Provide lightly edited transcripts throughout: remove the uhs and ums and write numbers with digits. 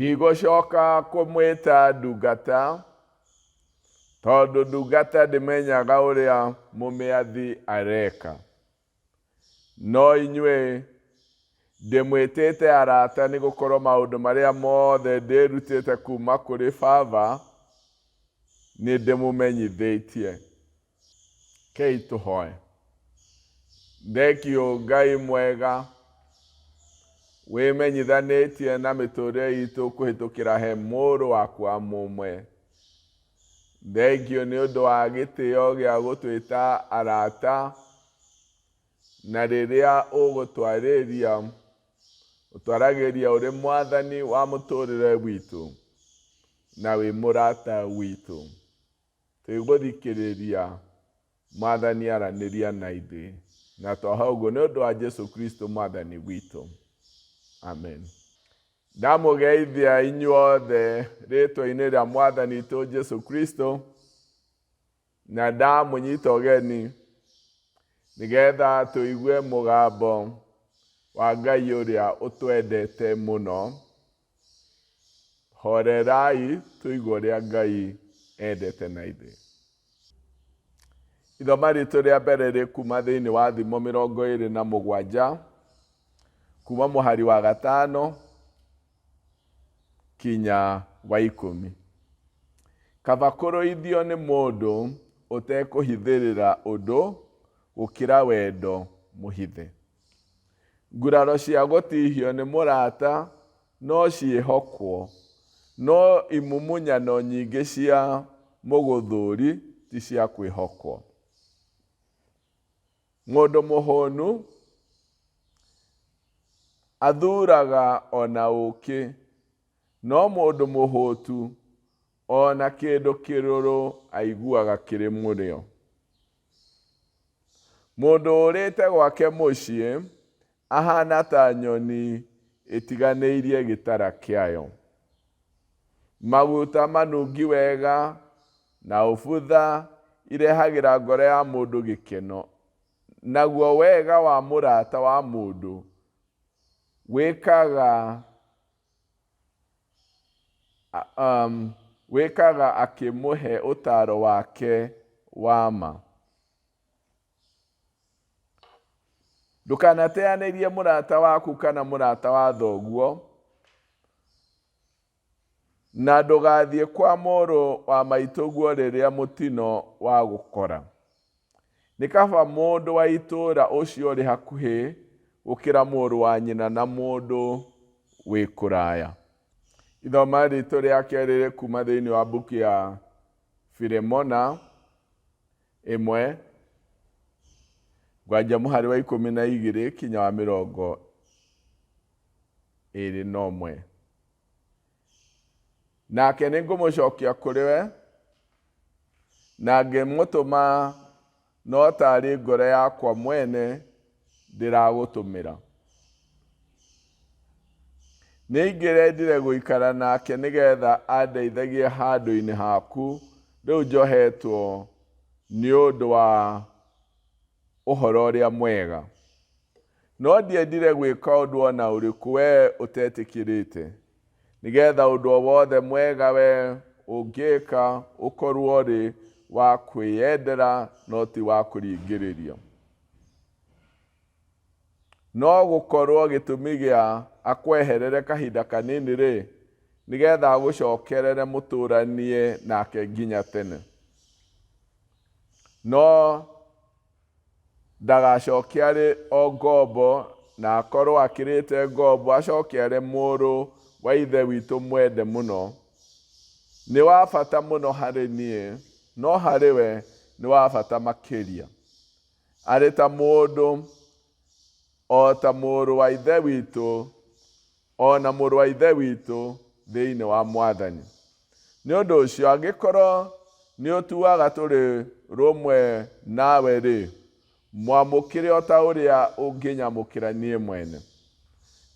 Ndigũcoka kũmwĩta ndungata, tondũ ndungata ndĩmenyaga ũrĩa mũmĩathi areka. No inyuĩ ndĩmwĩtĩte arata nĩ gũkorwo maũndũ marĩa mothe ndĩrutĩte kuma kũrĩ Baba nĩ ndĩmũmenyithĩtie. Kei tũhoe. Thengio Ngai mwega wĩmenyithanĩtie na mĩtũrĩre itũ kũhĩtũkĩra he mũrũ waku wa mũmwe. Thengio nĩ ũndũ wa gĩtĩo gĩa gũtwĩta arata na rĩrĩa ũgũtwarĩria ũtwaragĩria ũrĩ mwathani wa mũtũrĩre witũ na wĩ mũrata witũ. Twĩgũthikĩrĩria mwathani aranĩria na ithuĩ na twahoya ũguo nĩ ũndũ wa Jesu Kristo mwathani witũ. Amen. Ndamũgeithia inyuothe rĩtwa-inĩ rĩa mwathani witũ Jesu Kristo na ndamũnyita ũgeni nĩgetha tũigue mũgambo wa Ngai ũrĩa ũtwendete mũno. Horerai tũigue ũrĩa Ngai endete na ithuĩ. Ithoma ritũ rĩa mbere rĩ kuma thĩinĩ wa Thimo 27 kuma mũhari wa 5 kinya wa 10. Kaba kũrũithio nĩ mũndũ ũtekũhithĩrĩra ũndũ gũkĩra wendo mũhithe. Nguraro cia gũtihio nĩ mũrata no ciĩhokwo, no imumunyano nyingĩ cia mũgũthũũri ti cia kwĩhokwo. Mũndũ mũhũnu athuuraga o na ũũkĩ, no mũndũ mũhũtu o na kĩndũ kĩrũrũ aiguaga kĩrĩ mũrĩo. Mũndũ ũrĩte gwake mũciĩ ahana ta nyoni ĩtiganĩirie gĩtara kĩayo. Maguta manungi wega na ũbutha irehagĩra ngoro ya mũndũ gĩkeno, naguo wega wa mũrata wa mũndũ wĩkaga wĩkaga akĩmũhe ũtaaro wake wa ma. Ndũkanateanĩrie mũrata waku kana mũrata wa thoguo, na ndũgathiĩ kwa mũrũ wa maitũguo rĩrĩa mũtino wa gũkora. Nĩ kaba mũndũ wa itũũra ũcio ũrĩ hakuhĩ gũkĩra mũrũ wa nyina na mũndũ wĩ kũraya. Ithoma ritũ rĩa kerĩ rĩ kuma thĩinĩ wa mbuku ya Filemona 1 ngwanja mũhari wa 12 kinya wa 21. Nake nĩ ngũmũcokia kũrĩ we na ngĩmũtũma no tarĩ ngoro yakwa mwene ndĩragũtũmĩra. Nĩ ingĩrendire gũikara nake nĩgetha andeithagie handũ-inĩ haku rĩu njohetwo nĩ ũndũ wa ũhoro ũrĩa mwega. No ndiendire gwĩka ũndũ o na ũrĩkũ wee ũtetĩkĩrĩte, nĩgetha ũndũ o wothe mwega wee ũngĩka ũkorwo ũrĩ wa kwĩyendera no ti wa kũringĩrĩrio. No gũkorwo gĩtũmi gĩa akweherere kahinda kanini rĩ, nĩgetha agũcokerere mũtũranie nake nginya tene. No ndagacoke arĩ o ngombo na akorwo akĩrĩte ngombo acoke arĩ mũrũ wa ithe witũ mwende mũno. Nĩ wa bata mũno harĩ niĩ, no harĩ we nĩ wa bata makĩria. Arĩ ta mũndũ, o ta mũrũ wa ithe witũ, o na mũrũ wa ithe witũ thĩinĩ wa Mwathani. Nĩ ũndũ ũcio, angĩkorwo nĩ ũtuaga tũrĩ rũmwe nawe-rĩ, mwamũkĩre o ta ũrĩa ũngĩnyamũkĩra niĩ mwene.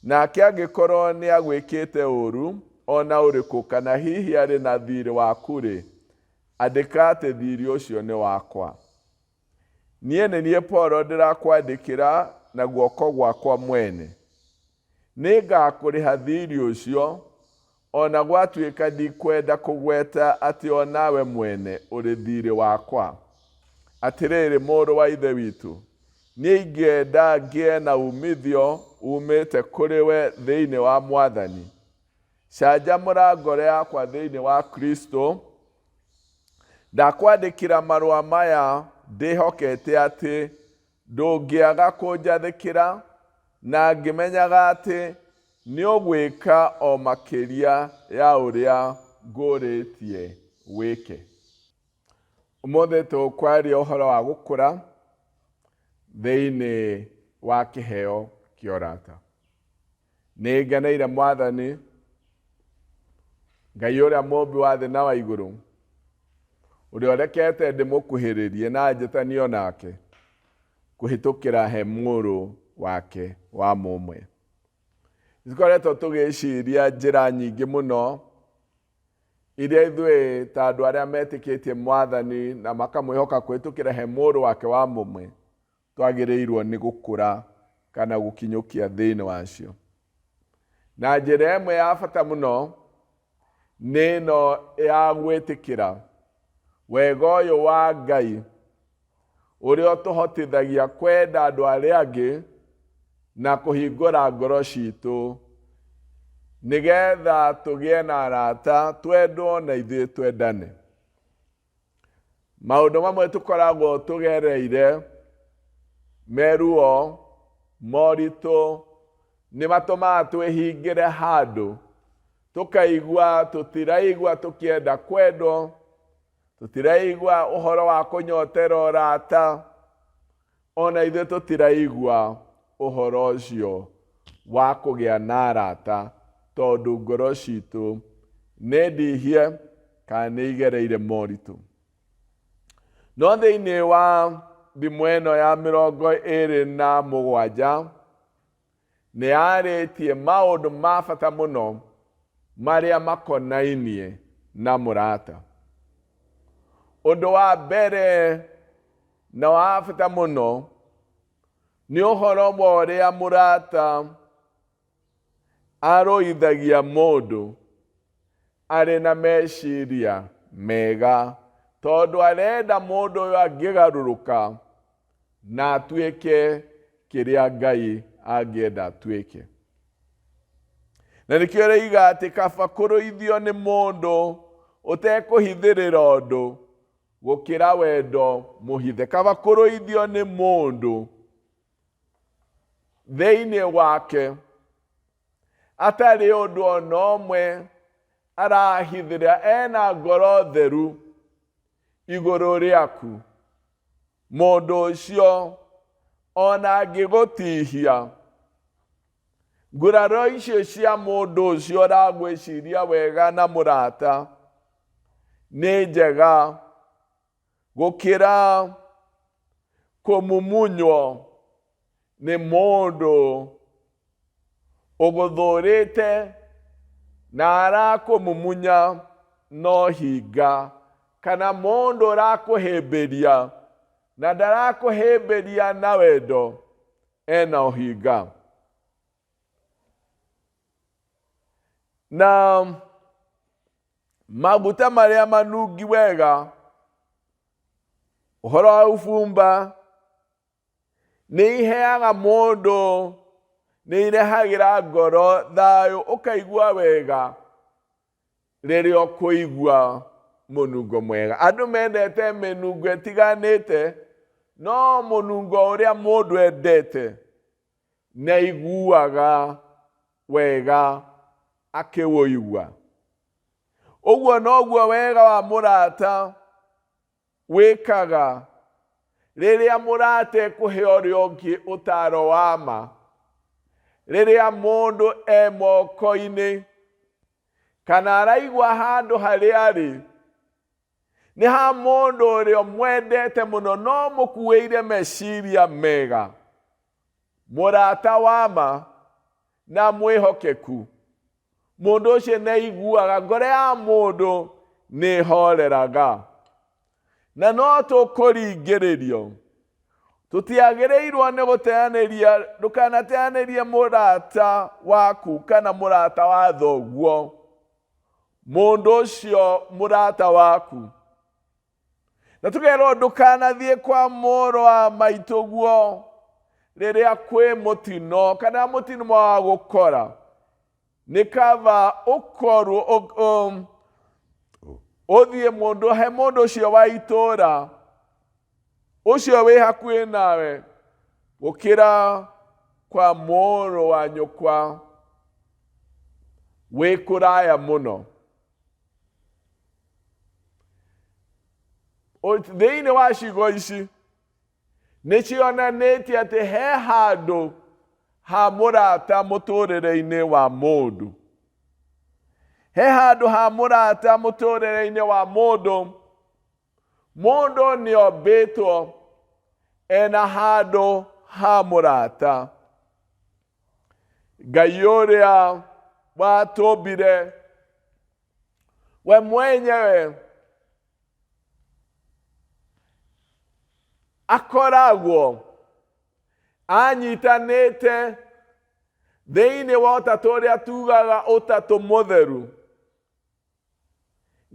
Nake angĩkorwo nĩ agwĩkĩte ũũru o na ũrĩkũ kana hihi arĩ na thiirĩ waku-rĩ, andĩka atĩ thiirĩ ũcio nĩ wakwa. Niĩ nĩ niĩ Paulo ndĩrakwandĩkĩra na guoko gwakwa mwene. Nĩ ngakũrĩha thiirĩ ũcio, O na gwatuĩka ndikwenda kũgweta atĩ o nawe mwene ũrĩ thiirĩ wakwa. Atĩrĩrĩ, mũrũ wa Ithe witũ, niĩ ingĩenda ngĩe na uumithio uumĩte kũrĩ we thĩinĩ wa Mwathani. Canjamũra ngoro yakwa thĩinĩ wa Kristo. Ndakwandĩkĩra marũa maya ndĩhokete atĩ ndũngĩaga kũnjathĩkĩra, na ngĩmenyaga atĩ nĩ ũgwĩka o makĩria ya ũrĩa ngũũrĩtie wĩke. Ũmũthĩ tũkwaria ũhoro wa gũkũra thĩinĩ wa kĩheo kĩa ũrata. Nĩ ngeneire Mwathani, Ngai ũrĩa mũmbi wa thĩ na wa igũrũ, ũrĩa ũrekete ndĩmũkuhĩrĩrie na njĩtanio nake kũhĩtũkĩra he mũrũ wake wa mũmwe. Nĩtũkoretwo tũgĩciria njĩra nyingĩ mũno iria ithuĩ ta andũ arĩa metĩkĩtie Mwathani na makamwĩhoka kũhĩtũkĩra he mũrũ wake wa mũmwe twagĩrĩirwo nĩ gũkũra kana gũkinyũkia thĩinĩ wacio. Na njĩra ĩmwe ya bata mũno nĩ ĩno ya gwĩtĩkĩra wega ũyũ wa Ngai ũrĩa ũtũhotithagia kwenda andũ arĩa angĩ na kũhingũra ngoro citũ nĩgetha tũgĩe na arata, twendwo na ithuĩ twendane. Maũndũ mamwe tũkoragwo tũgereire meruo, moritũ, nĩ matũmaga twĩhingĩre handũ, tũkaigua tũtiraigua tũkĩenda kwendwo, tũtiraigua ũhoro wa kũnyotera ũrata, ona ithuĩ tũtiraigua ũhoro ũcio wa kũgĩa na arata, tondũ ngoro citũ nĩ ndihie kana nĩ igereire moritũ. No thĩinĩ wa thimũ ĩno ya 27 nĩ yarĩtie maũndũ ma bata mũno marĩa makonainie na mũrata. Ũndũ wa mbere na wa bata mũno nĩ ũhoro wa ũrĩa mũrata arũithagia mũndũ arĩ na meciria mega, tondũ arenda mũndũ ũyũ angĩgarũrũka na atuĩke kĩrĩa Ngai angĩenda atuĩke. Na nĩkĩo ĩroiga atĩ kaba kũrũithio nĩ mũndũ ũtekũhithĩrĩra ũndũ gũkĩra wendo mũhithe. Kaba kũrũithio nĩ mũndũ thĩinĩ wake atarĩ ũndũ ona ũmwe arahithĩra, ena ngoro theru igũrũ rĩaku. Mũndũ ũcio ona angĩgũtihia, nguraro icio cia mũndũ ũcio ũragwĩciria wega na mũrata nĩ njega gũkĩra kũmumunywo nĩ mũndũ ũgũthũrĩte na arakũmumunya no hinga, kana mũndũ ũrakũhĩmbĩria na ndarakũhĩmbĩria na wendo, ena ũhinga. Na maguta marĩa manungi wega, ũhoro wa ũbumba, nĩ iheaga mũndũ, nĩ irehagĩra ngoro thayũ, ũkaigua wega rĩrĩa ũkũigua mũnungo mwega. Andũ mendete mĩnungo ĩtiganĩte, no mũnungo ũrĩa mũndũ endete nĩ aiguaga wega akĩwũigua. Ũguo noguo wega wa mũrata wĩkaga rĩrĩa mũrata ekũhe ũrĩa ũngĩ ũtaaro wa ma, rĩrĩa mũndũ e moko-inĩ kana araigua handũ harĩa arĩ nĩ ha mũndũ ũrĩa ũmwendete mũno no mũkuĩire meciria mega, mũrata wa ma na mwĩhokeku. Mũndũ ũcio nĩ aiguaga ngoro ya mũndũ nĩ ĩhoreraga. Na no tũkũringĩrĩrio, tũtiagĩrĩirwo nĩ gũteanĩria, ndũkanateanĩrie mũrata waku kana mũrata wa thoguo. Mũndũ ũcio mũrata waku. Na tũkerwo ndũkanathiĩ kwa mũrũ wa maitũguo rĩrĩa kwĩ mũtino kana mũtino wa gũkora. Nĩ kaba ũkorwo ũthiĩ mũndũ he mũndũ ũcio wa itũũra ũcio wĩ hakuhĩ nawe gũkĩra kwa mũrũ wa nyũkwa wĩ kũraya mũno. Thĩinĩ wa ciugo ici nĩ cionanĩtie atĩ he handũ ha mũrata mũtũrĩre-inĩ wa mũndũ. He handũ ha mũrata mũtũrĩre-inĩ wa mũndũ. Mũndũ nĩ ombĩtwo ena handũ ha mũrata. Ngai ũrĩa watũmbire we mwenyewe akoragwo anyitanĩte thĩinĩ wa ũtatũ ũrĩa tugaga ũtatũ mũtheru.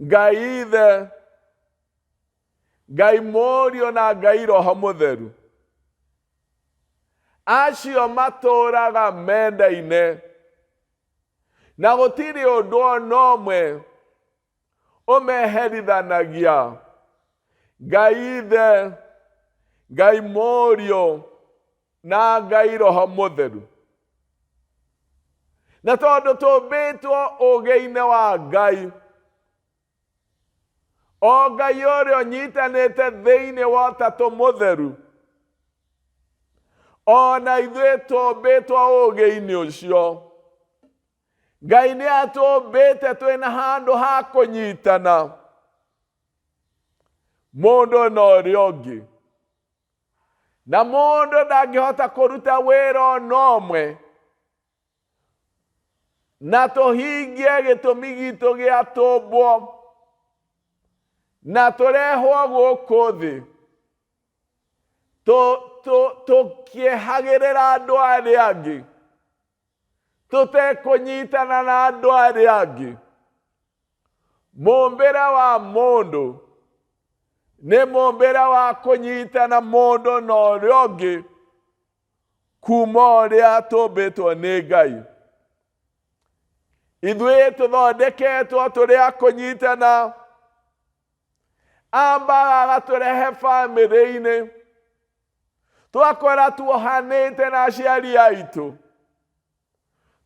Ngai Ithe, Ngai Mũriũ na Ngai Roho Mũtheru. Acio matũũraga mendaine na gũtirĩ ũndũ ona ũmwe ũmeherithanagia. Ngai Ithe, Ngai Mũriũ na Ngai Roho Mũtheru. Na tondũ tũmbĩtwo ũgĩ-inĩ wa Ngai, o Ngai ũrĩa ũnyitanĩte thĩinĩ wa Ũtatũ Mũtheru, o na ithuĩ tũmbĩtwo ũgĩ-inĩ ũcio. Ngai nĩ atũmbĩte twĩna handũ ha kũnyitana mũndũ na ũrĩa ũngĩ. Na mũndũ ndangĩhota kũruta wĩra ona ũmwe na tũhingie gĩtũmi gitũ gĩa tũmbwo na tũrehwo gũkũ thĩ tũkĩehagĩrĩra andũ arĩa angĩ tũtekũnyitana na andũ arĩa angĩ. Mũmbĩre wa mũndũ nĩ mũmbĩre wa kũnyitana mũndũ na ũrĩa ũngĩ kuma ũrĩa tũmbĩtwo nĩ Ngai. Ithuĩ tũthondeketwo tũrĩ a kũnyitana, ambaga agatũrehe bamĩrĩ-inĩ, tũgakora tuohanĩte na aciari aitũ,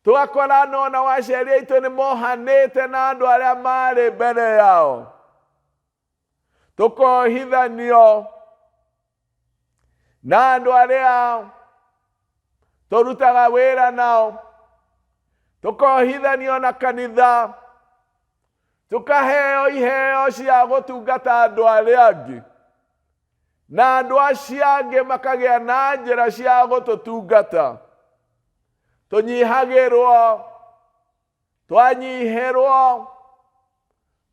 tũgakora nona wa aciari aitũ nĩ mohanĩte na andũ arĩa marĩ mbere yao, tũkohithanio na andũ arĩa tũrutaga wĩra nao, tũkohithanio na kanitha, tũkaheo iheo cia gũtungata andũ arĩa angĩ, na andũ acio angĩ makagĩa na njĩra cia gũtũtungata. Tũnyihagĩrwo, twanyihĩrwo,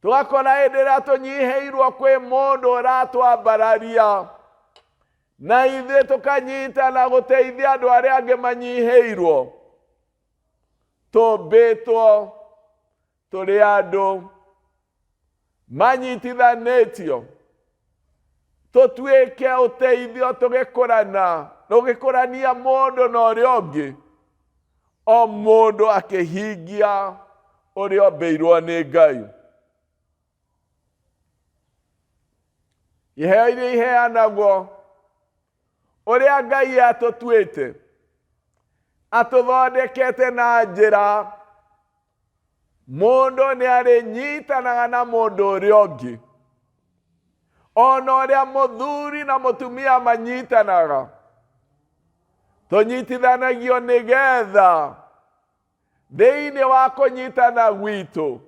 tũgakora hĩndĩ ĩrĩa tũnyihĩirwo kwĩ mũndũ ũratwambararia, na ithuĩ tũkanyitana gũteithia andũ arĩa angĩ manyihĩirwo. Tũmbĩtwo tũrĩ andũ manyitithanĩtio, tũtuĩke ũteithio tũgĩkũrana, tũgĩkũrania mũndũ na ũrĩa ũngĩ, o mũndũ akĩhingia ũrĩa ombĩirwo nĩ Ngai. Iheo iria iheanagwo ũrĩa Ngai atũtuĩte, atũthondekete na njĩra mũndũ nĩ arĩnyitanaga na mũndũ ũrĩa ũngĩ, ona ũrĩa mũthuri na mũtumia manyitanaga. Tũnyitithanagio nĩgetha thĩinĩ wa kũnyitana gwitũ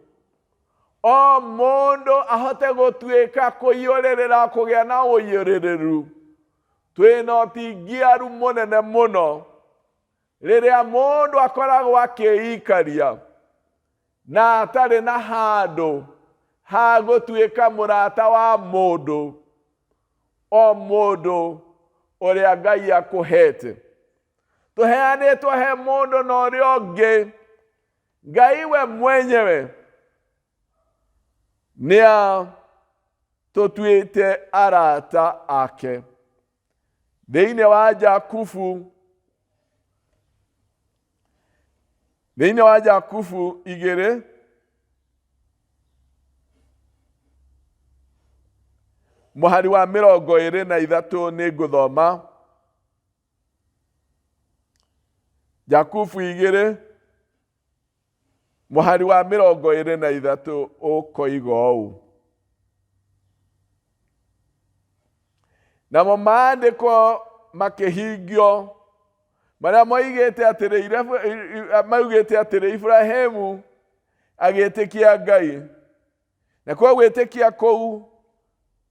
o mũndũ ahote gũtuĩka kũiyũrĩrĩra, kũgĩa na ũiyũrĩrĩru. Twĩna ũtingiaru mũnene mũno rĩrĩa mũndũ akoragwo akĩikaria na atarĩ na handũ ha gũtuĩka mũrata wa mũndũ, o mũndũ ũrĩa Ngai akũhete. Tũheanĩtwo he mũndũ na ũrĩa ũngĩ. Ngai we mwenyewe Nĩ atũtuĩte arata ake. Thĩinĩ wa Jakubu, thĩinĩ wa Jakubu 2, mũhari wa 23 nĩ ngũthoma. Jakubu 2, mũhari wa 23 ũkoiga ũũ: Namo maandĩko makĩhingio marĩa moigĩte atĩrĩ, maugĩte atĩrĩ, Iburahĩmu agĩtĩkia Ngai, nakuo gwĩtĩkia kũu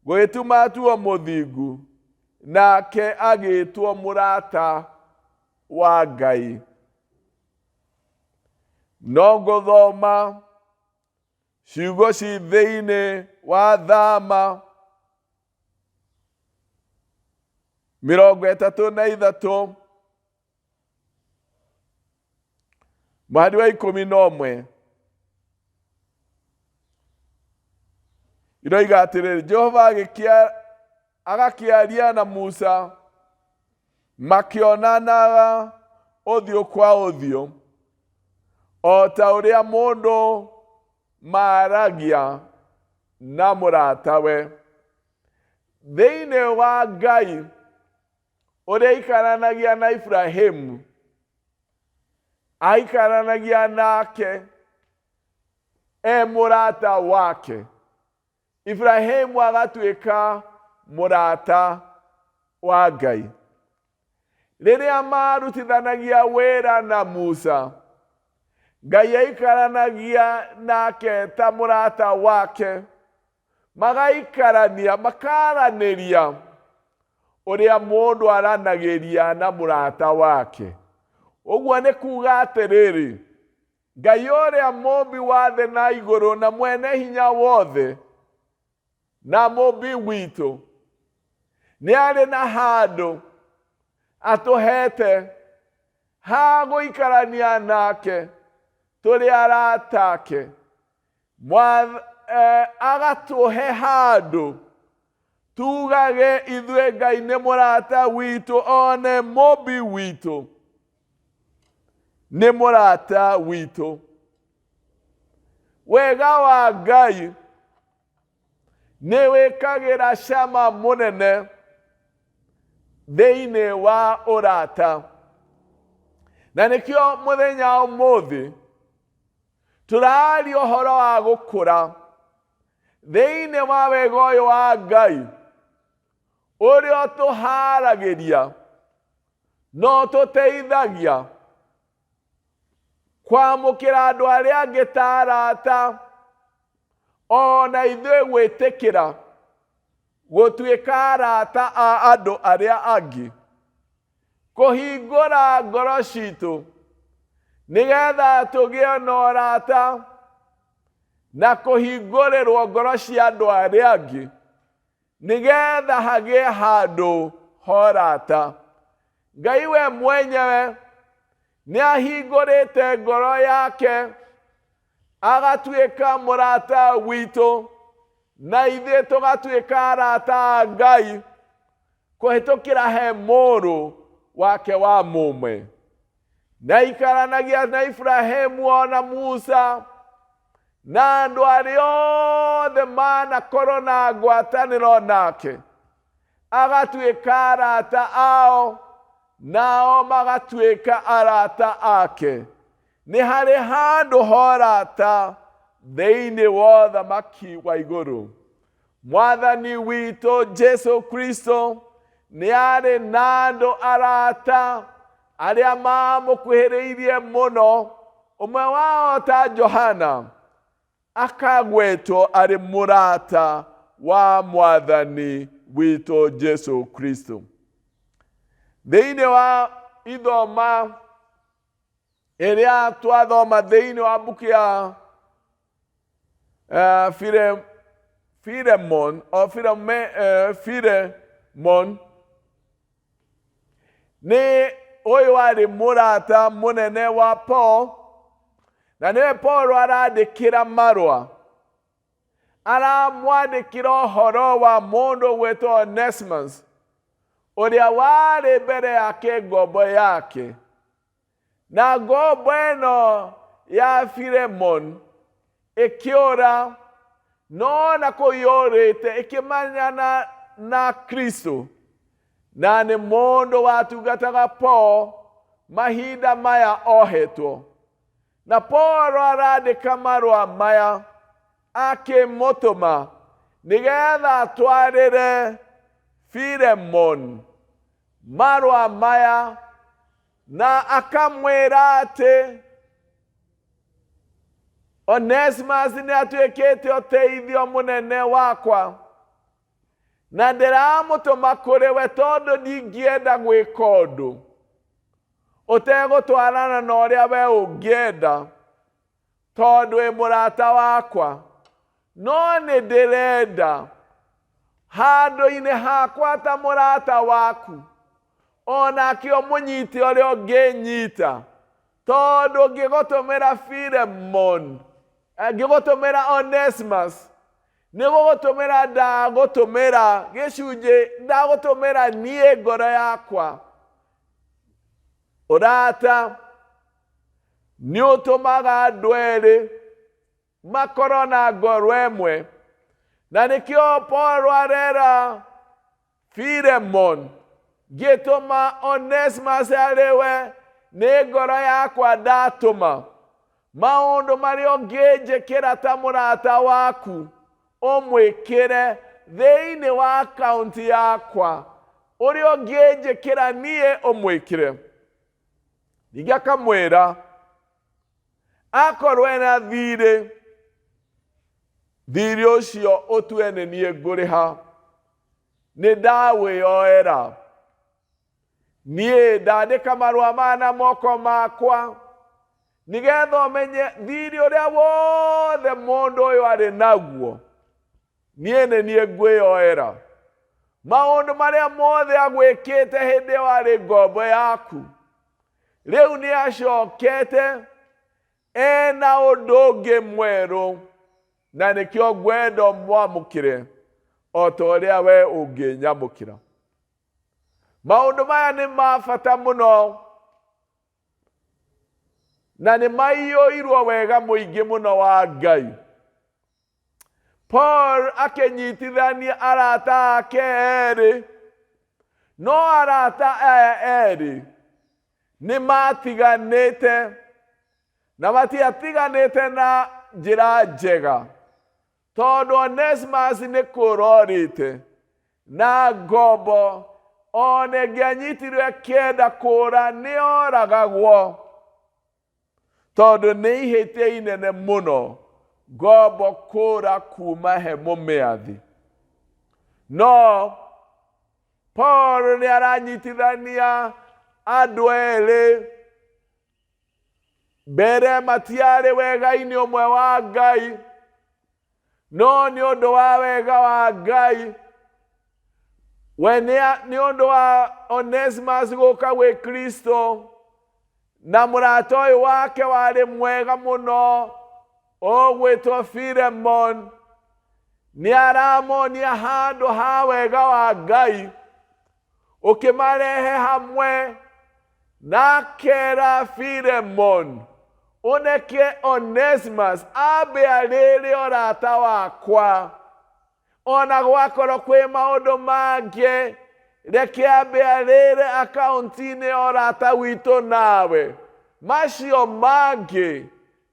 gũgĩtũma atuo mũthingu, nake agĩtwo mũrata wa Ngai. No ngũthoma ciugo ci thĩinĩ wa Thama 33, mũhari wa 11, iroiga atĩrĩrĩ, Jehova agakĩaria na Musa makĩonanaga ũthiũ kwa ũthiũ, o ta ũrĩa mũndũ maaragia na mũratawe. Thĩinĩ wa Ngai ũrĩa aikaranagia na Iburahĩmu, aikaranagia nake e mũrata wake. Iburahĩmu agatuĩka mũrata wa Ngai. Rĩrĩa marutithanagia wĩra na Musa, Ngai aikaranagia nake ta mũrata wake, magaikarania, makaranĩria ũrĩa mũndũ aranagĩria na mũrata wake. Ũguo nĩ kuga atĩrĩrĩ, Ngai ũrĩa mũmbi wa thĩ na igũrũ na mwene hinya wothe na mũmbi witũ nĩ arĩ na handũ atũhete ha gũikarania nake tũrĩ arata ake. Agatũhe handũ tugage ithuĩ Ngai nĩ mũrata witũ, one mũmbi witũ nĩ mũrata witũ. Wega wa Ngai nĩ wĩkagĩra cama mũnene thĩinĩ wa ũrata, na nĩkĩo mũthenya ũmũthĩ tũraria ũhoro wa gũkũra thĩinĩ wa wega ũyũ wa Ngai ũrĩa ũtũharagĩria na ũtũteithagia kwamũkĩra andũ arĩa angĩ ta arata, ona ithuĩ gwĩtĩkĩra gũtuĩka arata a andũ arĩa angĩ, kũhingũra ngoro citũ nĩgetha tũgĩe na ũrata na kũhingũrĩrwo ngoro cia andũ arĩa angĩ nĩgetha hagĩe handũ ha ũrata. Ngai we mwenyewe nĩ ahingũrĩte ngoro yake agatuĩka mũrata witũ, na ithuĩ tũgatuĩka arata a Ngai kũhĩtũkĩra he mũrũ wake wa mũmwe. Na aikaranagia na Iburahĩmu ona Musa na andũ arĩa othe manakorwo na ngwatanĩro nake, agatuĩka arata ao, nao magatuĩka arata ake. Nĩ harĩ handũ ha ũrata thĩinĩ wa ũthamaki wa igũrũ. Mwathani witũ Jesu Kristo nĩ arĩ na andũ arata arĩa mamũkuhĩrĩirie mũno, ũmwe wao ta Johana akagwetwo arĩ mũrata wa Mwathani witũ Jesu Kristo. Thĩinĩ wa ithoma ĩrĩa twathoma thĩinĩ wa mbuku ya Filemon, o Filemon, nĩ ũyũ warĩ mũrata mũnene wa Paul, na nĩwe Paul arandĩkĩra marũa. Aramwandĩkĩra ũhoro wa mũndũ ũgwĩtwo Onesimus, ũrĩa warĩ mbere yake ngombo yake. Na ngombo ĩno ya Filemon ĩkĩũra, no na kũu yũrĩte ĩkĩmanyana na Kristo, na nĩ mũndũ watungataga Paul mahinda maya ohetwo. Na Paul arandĩka marũa maya akĩmũtũma nĩgetha atwarĩre Filemon marũa maya na akamwĩra atĩ Onesimus nĩ atuĩkĩte ũteithio mũnene wakwa na ndĩramũtũma kũrĩ we tondũ ndingĩenda gwĩka ũndũ ũtegũtwarana na ũrĩa we ũngĩenda tondũ wĩ mũrata wakwa no nĩ ndĩrenda handũ-inĩ hakwa ta mũrata waku onake ũmũnyite ũrĩa ũngĩnyita tondũ ngĩgũtũmĩra Filemon ngĩgũtũmĩra Onesimus nĩ gũgũtũmĩra ndagũtũmĩra gĩcunjĩ ndagũtũmĩra niĩ ngoro yakwa ũrata nĩ ũtũmaga andũ erĩ makorwo na ngoro ĩmwe na nĩkĩo Paul arera Filemon ngĩtũma Onesimus arĩ we nĩ ngoro yakwa ndatũma maũndũ marĩa ũngĩnjĩkĩra ta mũrata waku ũmwĩkĩre thĩinĩ wa akaunti yakwa ũrĩa ũngĩnjĩkĩra niĩ ũmwĩkĩre ningĩ akamwĩra akorwo ena thirĩ thirĩ ũcio ũtue nĩ niĩ ngũrĩha nĩ ndawĩyoera niĩ ndandĩka marũa maya na moko makwa nĩgetha ũmenye thirĩ ũrĩa wothe mũndũ ũyũ arĩ naguo niĩ nĩ niĩ ngwĩyoera maũndũ marĩa mothe agwĩkĩte hĩndĩ ĩyo arĩ ngombo yaku rĩu nĩ acokete ena ũndũ ũngĩ mwerũ na nĩkĩo ngwenda ũmwamũkĩre o ta ũrĩa we ũngĩnyamũkĩra maũndũ maya nĩ ma bata mũno na nĩ maiyũirwo wega mũingĩ mũno wa Ngai Paul akĩnyitithania arata ake erĩ no arata aya erĩ nĩ matiganĩte na matiatiganĩte na njĩra njega tondũ Onesimus nĩ kũũra orĩte na ngombo ona ĩngĩanyitirwo ĩkĩenda kũũra nĩ oragagwo tondũ nĩ ihĩtia inene mũno ngombo kũũra kuma he mũmĩathi no Paul nĩ aranyitithania andũ erĩ mbere matiarĩ wega-inĩ ũmwe wa Ngai no nĩ ũndũ wa wega wa Ngai we nĩ ũndũ wa Onesimus gũka gwĩ Kristo na mũrata ũyũ wake warĩ mwega mũno ũgwĩtwo Filemon nĩ aramonia handũ ha wega wa Ngai ũkĩmarehe hamwe na akera Filemon ũneke Onesimus ambe arĩrĩ ũrata wakwa ona gwakorwo kwĩ maũndũ mangĩ reke ambe arĩre akaunti-inĩ ya ũrata witũ nawe macio mangĩ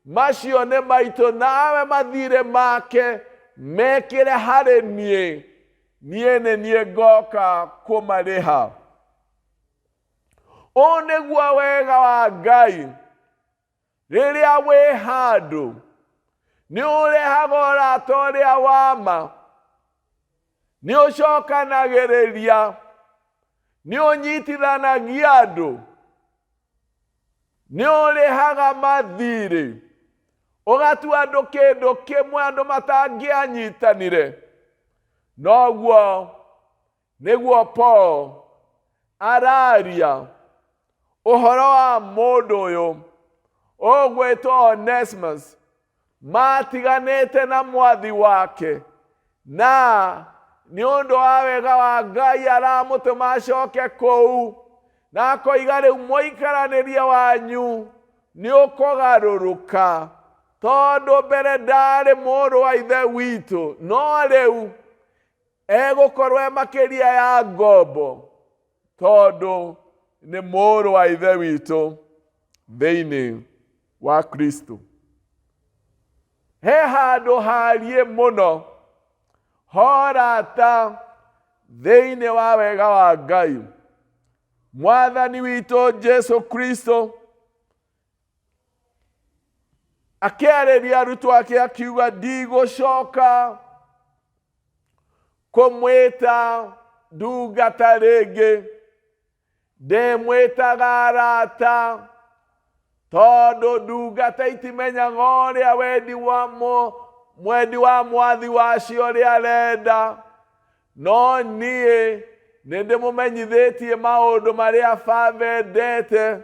macio nĩ maitũ nawe mathirĩ make mekĩre harĩ niĩ niĩ nĩ niĩ ngoka kũmarĩha ũũ nĩguo wega wa Ngai rĩrĩa wĩ handũ nĩ ũrehaga ũrata ũrĩa wa ma nĩ ũcokanagĩrĩria nĩ ũnyitithanagia andũ nĩ ũrĩhaga mathirĩ ũgatua andũ kĩndũ kĩmwe andũ matangĩanyitanire noguo nĩguo Paul araria ũhoro wa mũndũ ũyũ ũgwĩtwo Onesimus. Matiganĩte na mwathi wake, na nĩ ũndũ wa wega wa Ngai aramũtũma acoke kũu, na akoiga rĩu mũikaranĩrie wanyu nĩ ũkũgarũrũka, tondũ mbere ndarĩ mũrũ wa ithe witũ, no rĩu egũkorwo e makĩria ya ngombo, tondũ nĩ mũrũ wa ithe witũ thĩinĩ wa Kristo. He handũ hariĩ mũno horata thĩinĩ wa wega wa Ngai. Mwathani witũ Jesu Kristo akĩarĩria arutwo ake akiuga, ndigũcoka kũmwĩta ndungata rĩngĩ, ndĩmwĩtaga arata, tondũ ndungata itimenyaga ũrĩa wendi wa mwendi wa mwathi wacio ũrĩa arenda, no niĩ nĩ ndĩmũmenyithĩtie maũndũ marĩa Baba endete.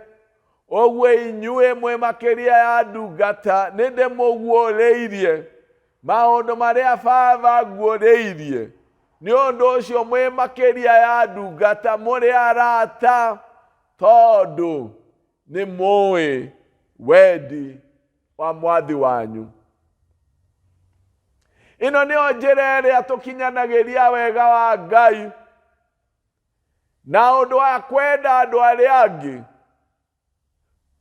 Ũguo inyuĩ mwĩ makĩria ya ndungata, nĩ ndĩmũguũrĩirie maũndũ marĩa Baba anguũrĩirie. Nĩ ũndũ ũcio mwĩ makĩria ya ndungata, mũrĩ arata, tondũ nĩ mũĩ wendi wa mwathi wanyu. Ĩno nĩyo njĩra ĩrĩa tũkinyanagĩria wega wa Ngai na ũndũ wa kwenda andũ arĩa angĩ,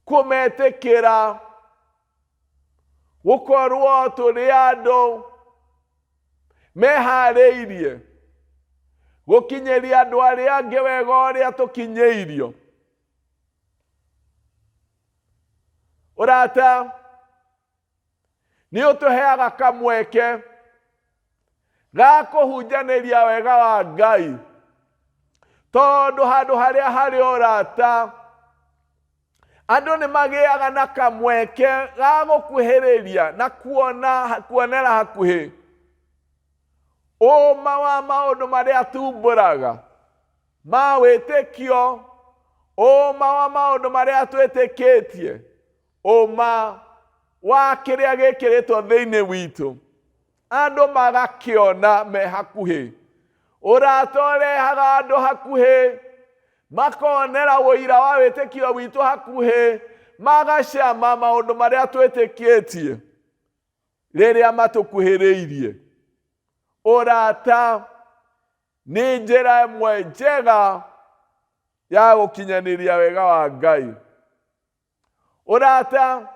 kũmetĩkĩra, gũkorwo tũrĩ andũ meharĩirie gũkinyĩria andũ arĩa angĩ wega ũrĩa tũkinyĩirio. Ũrata nĩ ũtũheaga kamweke ga kũhunjanĩria wega wa Ngai, tondũ handũ harĩa harĩ ũrata andũ nĩ magĩaga na kamweke ga gũkuhĩrĩria na kuona kuonera hakuhĩ ũma wa maũndũ marĩa tumbũraga ma wĩtĩkio, ũma wa maũndũ marĩa twĩtĩkĩtie, ũma wa kĩrĩa gĩkĩrĩtwo thĩinĩ witũ, andũ magakĩona me hakuhĩ. Ũrata ũrehaga andũ hakuhĩ, makonera ũira wa wĩtĩkio witũ hakuhĩ, magacama maũndũ marĩa twĩtĩkĩtie rĩrĩa matũkuhĩrĩirie. Ũrata nĩ njĩra ĩmwe njega ya gũkinyanĩria wega wa Ngai. Ũrata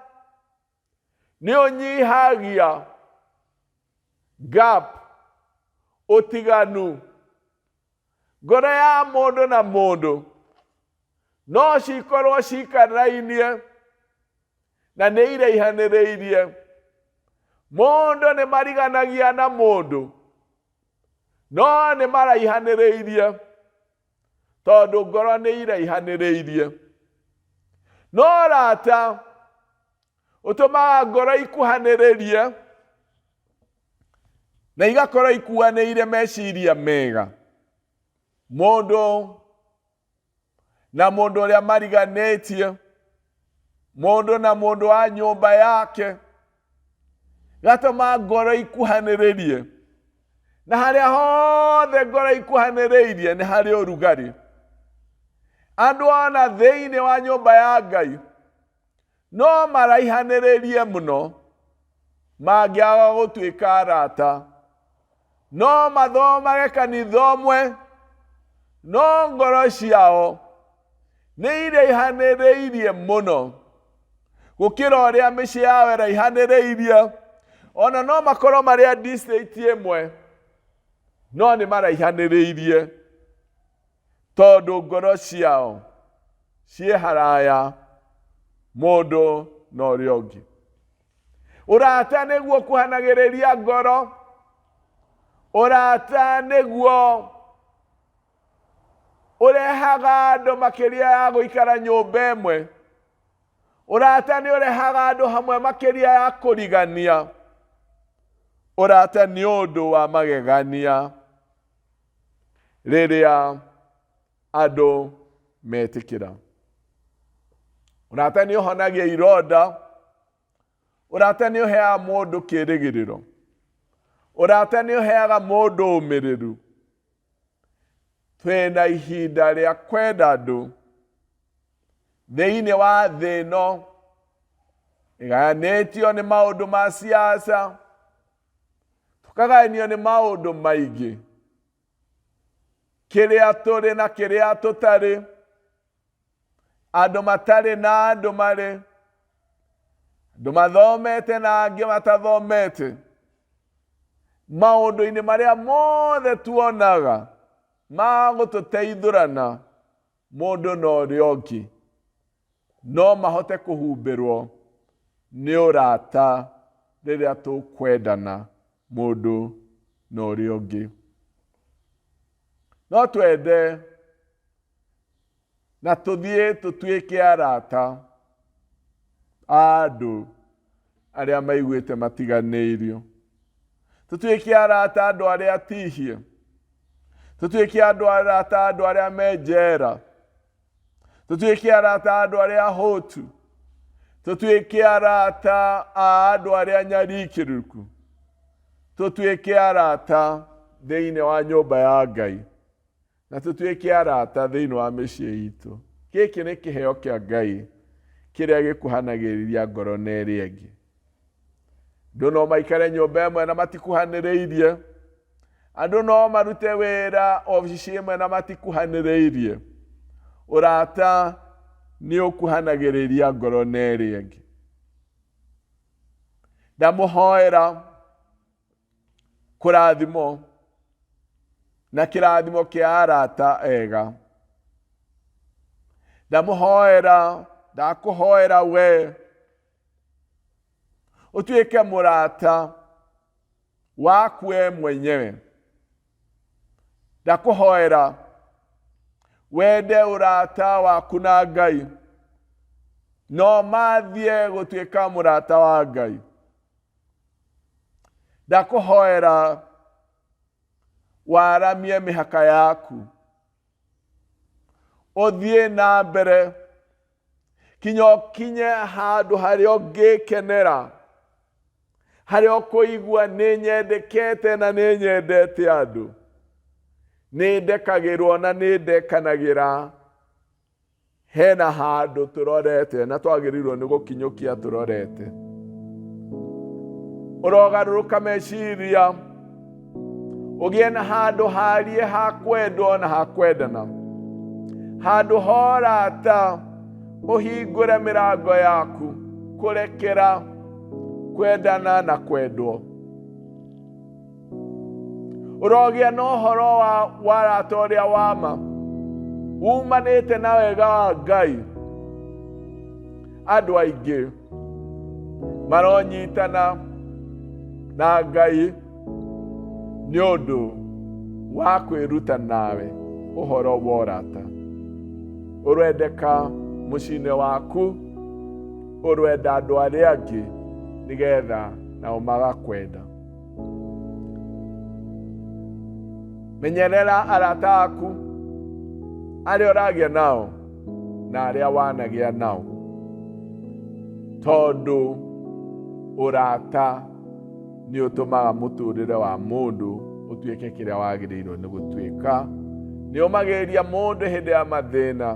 nĩ ũnyihagia gap, ũtiganu. Ngoro ya mũndũ na mũndũ no cikorwo cikarainie na nĩ iraihanĩrĩirie. Mũndũ nĩ mariganagia na mũndũ, no nĩ maraihanĩrĩirie tondũ ngoro nĩ iraihanĩrĩirie. No ũrata ũtũmaga ngoro ikuhanĩrĩrie na igakorwo ikuanĩire meciria mega. Mũndũ na mũndũ ũrĩa mariganĩtie, mũndũ na mũndũ wa nyũmba yake, gatũma ngoro ikuhanĩrĩrie, na harĩa hothe ngoro ikuhanĩrĩirie nĩ harĩ ũrugarĩ. Andũ ona thĩinĩ wa nyũmba ya Ngai no maraihanĩrĩrie mũno mangĩaga gũtuĩka arata, no mathomage kanitha ũmwe, no ngoro ciao nĩ iraihanĩrĩirie mũno gũkĩra ũrĩa mĩciĩ yao ĩraihanĩrĩirie. Ona no makorwo marĩ a district ĩmwe, no nĩ maraihanĩrĩirie tondũ ngoro ciao ciĩ haraya mũndũ na ũrĩa ũngĩ. Ũrata nĩguo kuhanagĩrĩria ngoro, ũrata nĩguo ũrehaga andũ makĩria ya gũikara nyũmba ĩmwe, ũrata nĩ ũrehaga andũ hamwe makĩria ya kũrigania. Ũrata nĩ ũndũ wa magegania rĩrĩa andũ metĩkĩra. Ũrata nĩ ũhonagia ironda. Ũrata nĩ ũheaga mũndũ kĩĩrĩgĩrĩro. Ũrata nĩ ũheaga mũndũ ũmĩrĩru. Twĩna ihinda rĩa kwenda andũ thĩinĩ wa thĩ ĩno ĩgayanĩtio nĩ maũndũ ma siasa, tũkagayanio nĩ maũndũ maingĩ, kĩrĩa tũrĩ na kĩrĩa tũtarĩ, andũ matarĩ na andũ marĩ, andũ mathomete na angĩ matathomete. Maũndũ-inĩ marĩa mothe tuonaga ma gũtũteithũrana mũndũ na ũrĩa ũngĩ, no mahote kũhumbĩrwo nĩ ũrata rĩrĩa tũkwendana mũndũ na ũrĩa ũngĩ. No twende na tũthiĩ tũtuĩke arata a andũ arĩa maiguĩte matiganĩirio. Tũtuĩke arata andũ arĩa atihie. Tũtuĩke andũ arata andũ arĩa me njera. Tũtuĩke arata andũ arĩa ahũtu. Tũtuĩke arata a andũ arĩa nyarikĩrĩku. Tũtuĩke arata thĩinĩ wa nyũmba ya Ngai. Na tũtuĩke arata thĩinĩ wa mĩciĩ itũ. Gĩkĩ nĩ kĩheo kĩa Ngai kĩrĩa gĩkuhanagĩrĩria ngoro na ĩrĩa ĩngĩ. Andũ no maikare nyũmba ĩmwe na matikuhanĩrĩirie. Andũ no marute wĩra obici ĩmwe na matikuhanĩrĩirie. Ũrata nĩ ũkuhanagĩrĩria ngoro na ĩrĩa ĩngĩ. Ndamũhoera kũrathimwo na kĩrathimo kĩa arata ega. Ndamũhoera, ndakũhoera we ũtuĩke mũrata waku we mwenyewe. Ndakũhoera wende ũrata waku na Ngai, no mathiĩ gũtuĩka mũrata wa Ngai. Ndakũhoera waramie mĩhaka yaku, ũthiĩ na mbere kinya ũkinye handũ harĩa ũngĩkenera, harĩa ũkũigua nĩ nyendekete na nĩ nyendete andũ, nĩ ndekagĩrwo na nĩ ndekanagĩra. Hena handũ tũrorete na twagĩrĩirwo nĩ gũkinyũkia tũrorete. Ũrogarũrũka meciria, ũgĩe na handũ harie ha kwendwo na ha kwendana, handũ ha ũrata, ũhingũre mĩrango yaku kũrekera kwendana na kwendwo. Ũrogĩa na ũhoro wa warata ũrĩa wa ma umanĩte na wega wa Ngai. Andũ aingĩ maronyitana na Ngai nĩ ũndũ wa kwĩruta nawe ũhoro wa ũrata. Ũrendeka mũciĩ-inĩ waku, ũrenda andũ arĩa angĩ nĩgetha nao magakwenda. Menyerera arata aku arĩa ũragĩa nao na arĩa wanagĩa nao, tondũ ũrata nĩ ũtũmaga mũtũrĩre wa mũndũ ũtuĩke kĩrĩa wagĩrĩirwo nĩ gũtuĩka. Nĩ ũmagĩrĩria mũndũ hĩndĩ ya mathĩna,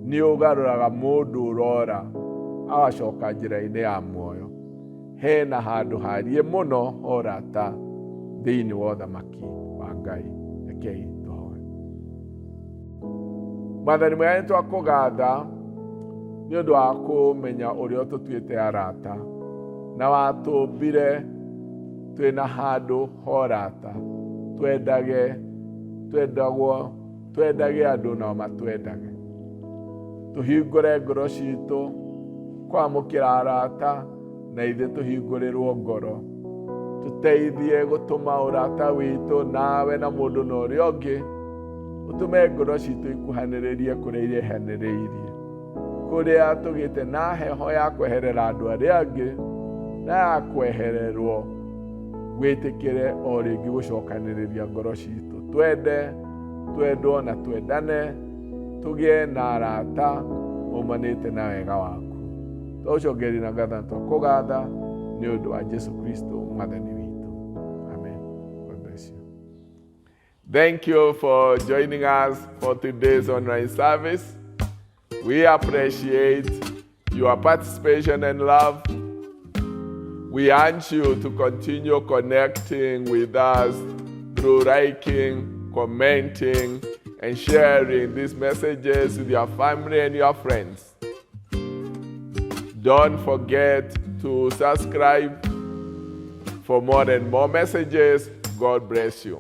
nĩ ũgarũraga mũndũ ũrora agacoka njĩra-inĩ ya muoyo. Hena handũ harie mũno horata thĩinĩ wa ũthamaki wa Ngai. Rekei tũhoe. Mwathani mwega, nĩ twakũgatha nĩ ũndũ wa kũmenya ũrĩa ũtũtuĩte arata na watũmbire twĩna handũ horata, twendage, twendagwo, twendage andũ nao matwendage. Tũhingũre ngoro citũ kwamũkĩra arata na ithuĩ tũhingũrĩrwo ngoro. Tũteithie gũtũma ũrata witũ nawe na mũndũ na ũrĩa ũngĩ, ũtũme ngoro citũ ikuhanĩrĩrie kũrĩa irehanĩrĩirie, kũrĩa tũgĩte na heho ya kweherera andũ arĩa angĩ na ya kwehererwo. Wĩtĩkĩre o rĩngĩ gũcokanĩrĩria ngoro citũ, twende, twendwo na twendane, tũgĩe na arata maumanĩte na wega waku. Twagũcokeria na ngatho na twakũgatha nĩ ũndũ wa Jesu Kristo mwathani witũ. Amen. God bless you. Thank you for joining us for today's online service. We appreciate your participation and love. We urge you to continue connecting with us through liking, commenting, and sharing these messages with your family and your friends. Don't forget to subscribe for more and more messages. God bless you.